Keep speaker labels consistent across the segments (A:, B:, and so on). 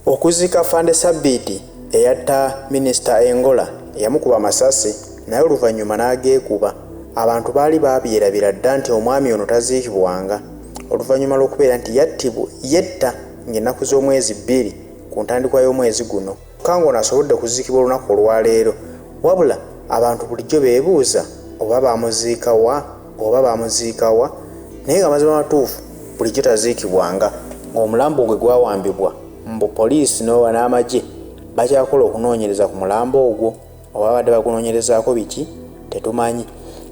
A: Okuziika Afande Sabiiti eyatta Minisita Engola eyamukuba amasasi naye oluvannyuma n'ageekuba. Abantu baali baabyerabira dda nti omwami ono taziikibwanga oluvannyuma lw'okubeera nti yattibwa yetta ng'ennaku z'omwezi 2 ku ntandikwa y'omwezi guno. Kyokka ng'ono asobodde okuziikibwa olunaku olwaleero. Wabula abantu bulijjo beebuuza oba baamuziika wa oba baamuziika wa naye nga amazima amatuufu bulijjo taziikibwanga ng'omulambo gwe gwawambibwa mbu poliisi n'amagye bakyakola okunoonyereza ku mulambo ogwo oba babadde bagunoonyerezaako biki tetumanyi.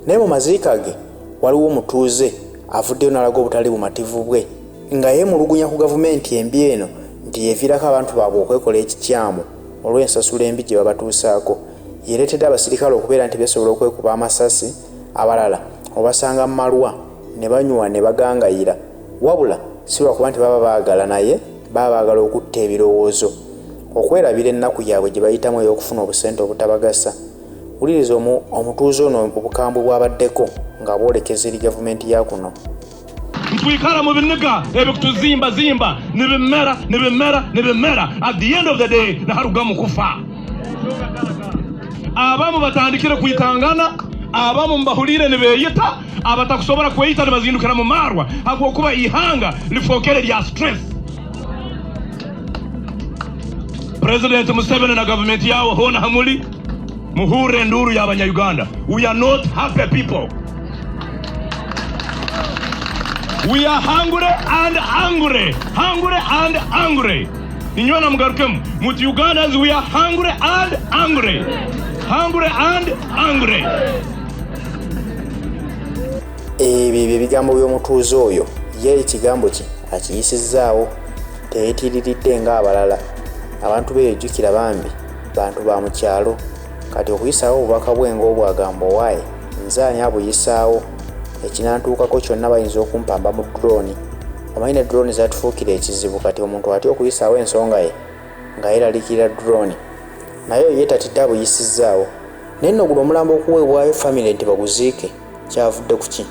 A: Naye mu maziika ge waliwo omutuuze avuddeyo n'alaga obutali bumativu bwe nga yeemulugunya ku gavumenti embi eno nti yeeviirako abantu baabwe okwekola ekikyamu olw'ensasula embi gye babatuusaako. Yeereetedde abasirikale okubeera nti beesobola okwekuba amasasi abalala obasanga mu malwa ne banywa ne bagangayira wabula si lwakuba nti baba baagala naye baba baagala okutta ebirowoozo okwerabira ennaku yaabwe gye bayitamu ey'okufuna obusente obutabagasa. Wuliriza omutuuze ono obukambwe bw'abaddeko ng'abwolekeza eri gavumenti ya kuno.
B: Nitwikara mu biniga ebikutuzimbazimba nibimera nibimera nibimera, at the end of the day niharugamu kufa. Abamu batandikire kwitangana, abamu mubahulire nibeyita, abatakusobora kweyita nibazindukira mu marwa habwokuba ihanga lifookere lya stress. President Museveni na gavumenti yawe hoona hamuli muhurre enduuru y'abanya-Uganda. We are not happy people. We are hungry and angry. Hungry and angry. Inywena mugarukemu muti Ugandans, we are hungry and angry. Hungry and angry.
A: Ebyo bye bigambo by'omutuuze oyo. Ye ekigambo kye akiyisizzaawo, teyeetiiriridde ng'abalala. Abantu b'eyo jjukira bambi bantu ba mu kyalo. Kati okuyisaawo obubaka bwe ng'obwo agamba owaaye nze ani abuyisaawo, ekinantuukako kyonna bayinza okumpamba mu drone. Omanyi ne drone zatufuukira ekizibu kati omuntu atya okuyisaawo ensonga ye nga yeeraliikirira drone. Naye oyo ye tatidde abuyisizzaawo. Naye nno guno omulambo okuweebwayo famire nti baguziike kyavudde ku ki?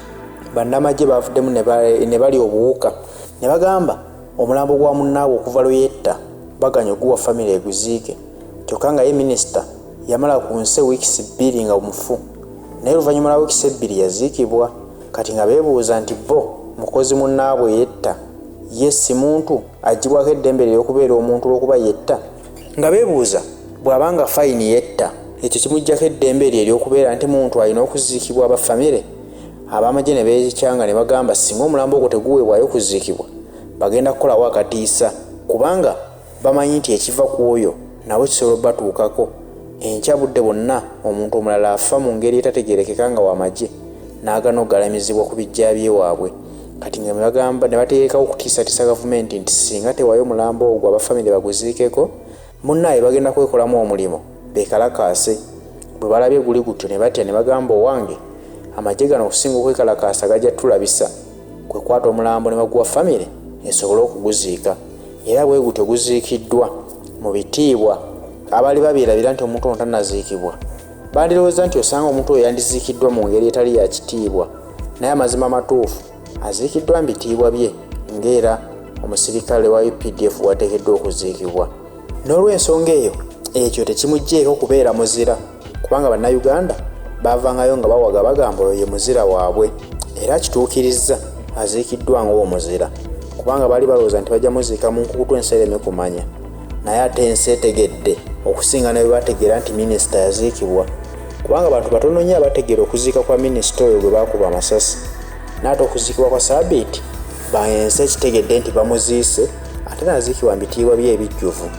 A: Bannamagye baavuddemu ne balya obuwuka ne bagamba omulambo gwa munnaabwe okuva lwe yetta baganye oguwa famire eguziike kyokka nga ye minisita yamala ku nsi wiikisi 2 nga mufu naye oluvannyuma lwa wiikisi 2 yaziikibwa. Kati nga beebuuza nti bo mukozi munnaabwe yetta ye si muntu aggyibwako eddembe lye ery'okubeera omuntu olw'okuba yetta? Nga beebuuza bw'aba nga fayini yetta ekyo kimuggyako eddembe lye ery'okubeera nti muntu alina okuziikibwa aba famire? Ab'amagye ne beekyanga ne bagamba singa omulambo ogwo teguweebwayo kuziikibwa bagenda kukolawo akatiisa kubanga bamanyi nti ekiva ku oyo nabo kisobola obbatuukako. Enkya budde bwonna omuntu omulala afa mu ngeri etategeerekeka nga wa magye n'agaana okugalamizibwa ku biggya by'ewaabwe. Kati nga bagamba ne bateekawo okutiisatiisa gavumenti nti singa tewaayo mulambo ogwo aba famire baguziikeko, munnaaye bagenda kwekolamu omulimu beekalakaase. Bwe balabye guli gutyo ne batya ne bagamba owange amagye gano okusinga okwekalakaasa gajja ttulabisa, kwe kukwata omulambo ne baguwa famire esobole okuguziika. Era bwe gutyo guziikiddwa mu bitiibwa. Abaali babyerabira nti omuntu ono tannaziikibwa bandirowooza nti osanga omuntu oyo yandiziikiddwa mu ngeri etali ya kitiibwa, naye amazima amatuufu aziikiddwa mu bitiibwa bye ng'era omusirikale wa UPDF bw'ateekeddwa okuziikibwa. N'olw'ensonga eyo ekyo tekimuggyeeko kubeera muzira kubanga Bannayuganda baavangayo nga bawaga bagamba oyo ye muzira waabwe era akituukirizza aziikiddwa ng'omuzira kubanga baali balowooza nti bajja muziika mu nkukutu ensi ereme kumanya naye ate ensi etegedde okusinga ne bwe bategeera nti minisita yaziikibwa kubanga bantu batono nnyo abategeera okuziika kwa minisita oyo gwe baakuba amasasi n'ate okuziikibwa kwa Sabiiti ensi ekitegedde nti bamuziise ate n'aziikibwa mu bitiibwa bye ebijjuvu.